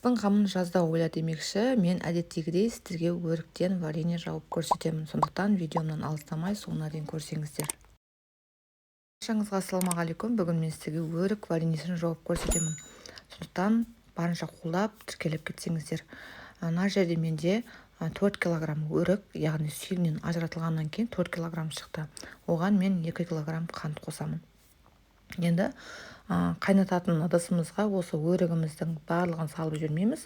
Қыстың қамын жазда ойла демекші, мен әдеттегідей сіздерге өріктен варенье жауып көрсетемін. Сондықтан видеомнан алыстамай соңына дейін көрсеңіздер. Баршаңызға ассалаумағалейкум. Бүгін мен сіздерге өрік вареньесін жауып көрсетемін. Сондықтан барынша қолдап, тіркеліп кетсеңіздер. Мына жерде менде 4 килограмм өрік, яғни сүйегінен ажыратылғаннан кейін 4 килограмм шықты. Оған мен 2 килограмм қант қосамын. Енді қайнататын ыдысымызға осы өрігіміздің барлығын салып жібермейміз,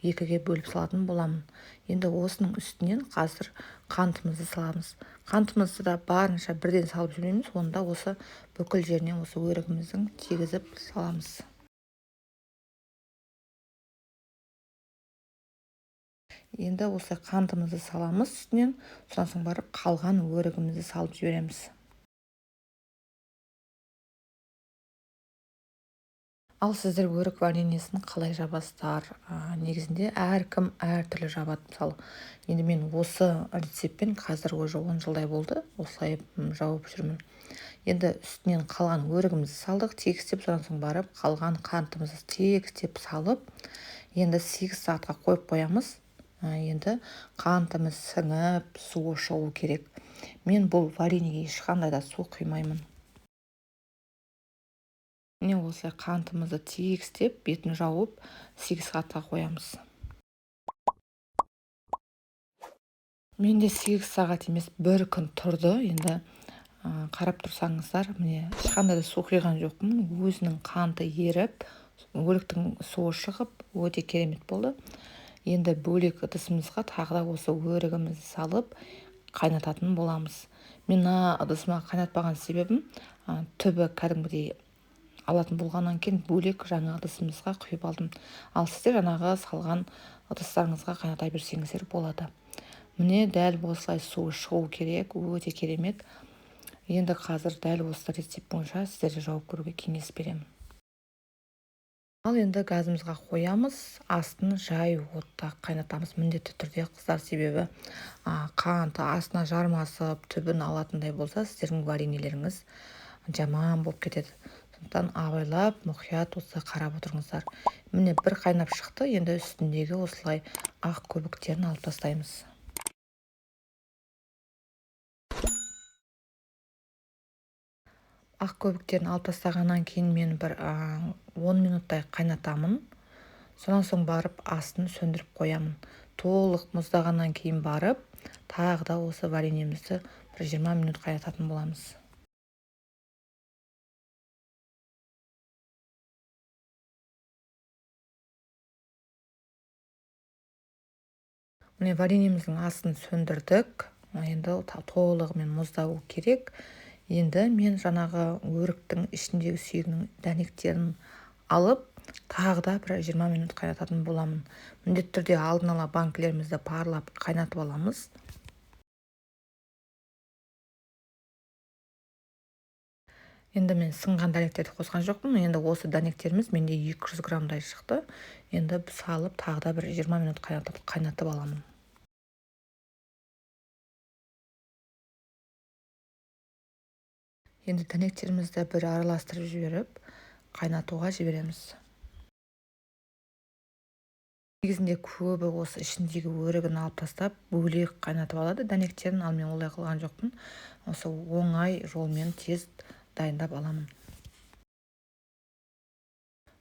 екіге бөліп салатын боламын. Енді осының үстінен қазір қантымызды саламыз. Қантымызды да барынша бірден салып жібермейміз, онда осы бүкіл жеріне осы өрігіміздің тигізіп саламыз. Енді осы қантымызды саламыз үстінен, содан соң барып қалған өрігімізді салып жібереміз. Ал сіздер өрік вареньесін қалай жабасыздар? Негізінде әркім әртүрлі жабады. Мысалы, енді мен осы рецептпен қазір уже 10 жылдай болды, осылай жауып жүрмін. Енді үстінен қалған өрігімізді салдық, тегістеп, содан соң барып қалған қантымызды тегістеп салып, енді 8 сағатқа қойып қоямыз. Енді қантымыз сіңіп, суы шығу керек. Мен бұл вареньеге ешқандай да су құймаймын. Міне осылай қантымызды тегістеп, бетін жауып, 8 сағатқа қоямыз. Менде 8 сағат емес, бір күн тұрды. Енді қарап тұрсаңыздар, міне ешқандай да су құйған жоқпын. Өзінің қанты еріп, өріктің суы шығып, өте керемет болды. Енді бөлек ыдысымызға тағы да осы өрігімізді салып, қайнататын боламыз. Мен мына ыдысыма қайнатпаған себебім, түбі кәдімгідей алатын болғаннан кейін бөлек жаңа ыдысымызға құйып алдым. Ал сіздер жаңағы салған ыдыстарыңызға қайната берсеңіздер болады. Міне дәл осылай суы шығу керек, өте керемет. Енді қазір дәл осы рецепт бойынша сіздерге жауып көруге кеңес беремін. Ал енді газымызға қоямыз, астын жай отта қайнатамыз міндетті түрде, қыздар, себебі, қанты астына жармасып, түбін алатындай болса, сіздердің вареньелеріңіз жаман болып кетеді. Сондықтан абайлап, мұқият осы қарап отырыңыздар. Міне бір қайнап шықты, енді үстіндегі осылай ақ көбіктерін алып тастаймыз. Ақ көбіктерін алып тастағаннан кейін мен бір 10 минуттай қайнатамын. Сонан соң барып астын сөндіріп қоямын. Толық мұздағаннан кейін барып, тағы да осы вареньемізді бір 20 минут қайнататын боламыз. Міне вареньеміздің астын сөндірдік. Енді толығымен мұздауы керек. Енді мен жаңағы өріктің ішіндегі сүйегінің дәнектерін алып, тағы да бір 20 минут қайнататын боламын. Міндетті түрде алдын ала банкілерімізді парлап қайнатып аламыз. Енді мен сынған дәнектерді қосқан жоқпын. Енді осы дәнектеріміз менде 200 граммдай шықты. Енді салып тағы да бір 20 минут қайнатып аламын. Енді дәнектерімізді бір араластырып жіберіп, қайнатуға жібереміз. Негізінде көбі осы ішіндегі өрігін алып тастап, бөлек қайнатып алады дәнектерін, ал мен олай қылған жоқпын. Осы оңай жолмен тез дайындап аламын.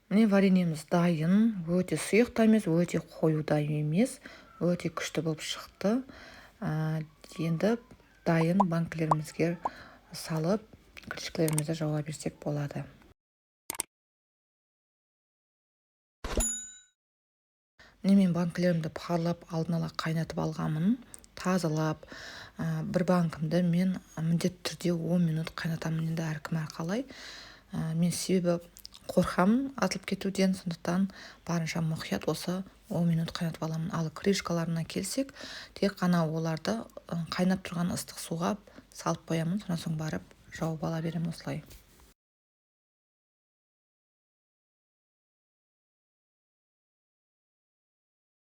Міне вареньеміз дайын, өте сұйық та емес, өте қою да емес, өте күшті болып шықты. Енді дайын банкілерімізге салып, крышкаларымызды жауа берсек болады. Міне мен банкілерімді парлап, алдын ала қайнатып алғанмын, тазалап, бір банкімді мен міндетті түрде 10 минут қайнатамын. Енді әркім әрқалай. Мен себебі қорқамын атылып кетуден, сондықтан барынша мұқият осы 10 минут қайнатып аламын. Ал крышкаларына келсек, тек қана оларды қайнап тұрған ыстық суға салып қоямын, содан соң барып жауып ала беремін осылай.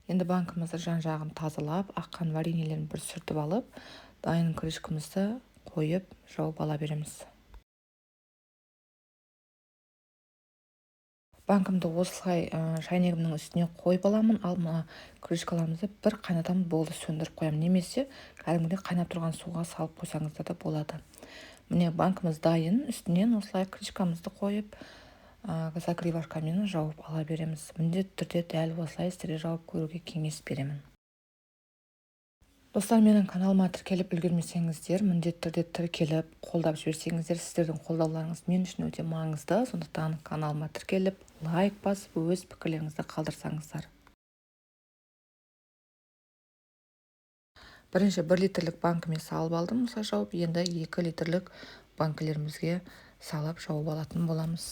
Енді банкімізді жан-жағын тазалап, аққан вареньелерін бір сүртіп алып, дайын крышкамызды қойып жауып ала береміз. Банкімді осылай шайнегімнің үстіне қойып аламын. Ал мына крышкаларымызды бір қайнатамын, болды, сөндіріп қоямын. Немесе кәдімгідей қайнап тұрған суға салып қойсаңыздар да болады. Міне, банкіміз дайын. Үстінен осылай крышкамызды қойып, закрывашкамен жауып ала береміз. Міндетті түрде дәл осылай сіздерге жауып көруге кеңес беремін. Достар, менің каналыма тіркеліп үлгермесеңіздер, міндетті түрде тіркеліп, қолдап жіберсеңіздер, сіздердің қолдауларыңыз мен үшін өте маңызды. Сондықтан каналыма тіркеліп, лайк басып, өз пікірлеріңізді қалдырсаңыздар. Бірінші 1 литрлік банкіме салып алдым, осылай жауып, енді 2 литрлік банкілерімізге салып жауып алатын боламыз.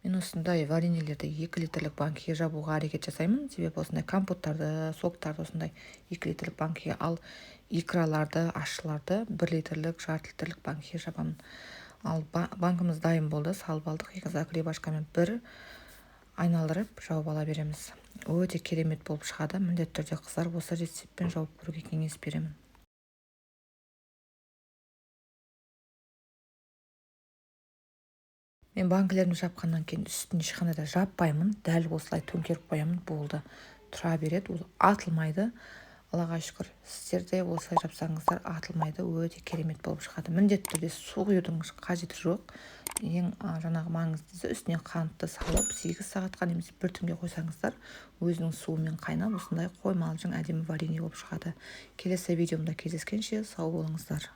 Мен осындай вареньелерді 2 литрлік банкіге жабуға әрекет жасаймын. Себебі осындай компоттарды, соктарды осындай 2 литрлік банкіге, ал икраларды, ащыларды 1 литрлік, жарты литрлік банкіге жабамын. Ал банкіміз дайын болды, салып алдық. Екі закрывашкамен бір айналдырып жауып ала береміз. Өте керемет болып шығады. Міндетті түрде қыздар осы рецептпен жауып көруге кеңес беремін. Мен банкілерімді жапқаннан кейін үстін ешқандай да жаппаймын, дәл осылай төңкеріп қоямын, болды. Тұра береді, ол атылмайды. Аллаға шүкір, сіздер де осылай жапсаңыздар атылмайды, өте керемет болып шығады. Міндетті түрде су құюдың қажеті жоқ. Ең жаңағы маңыздысы үстіне қантты салып 8 сағатқа немесе бір түнге қойсаңыздар, өзінің суымен қайнап осындай қоймалжың әдемі варенье болып шығады. Келесі видеомда кездескенше сау болыңыздар.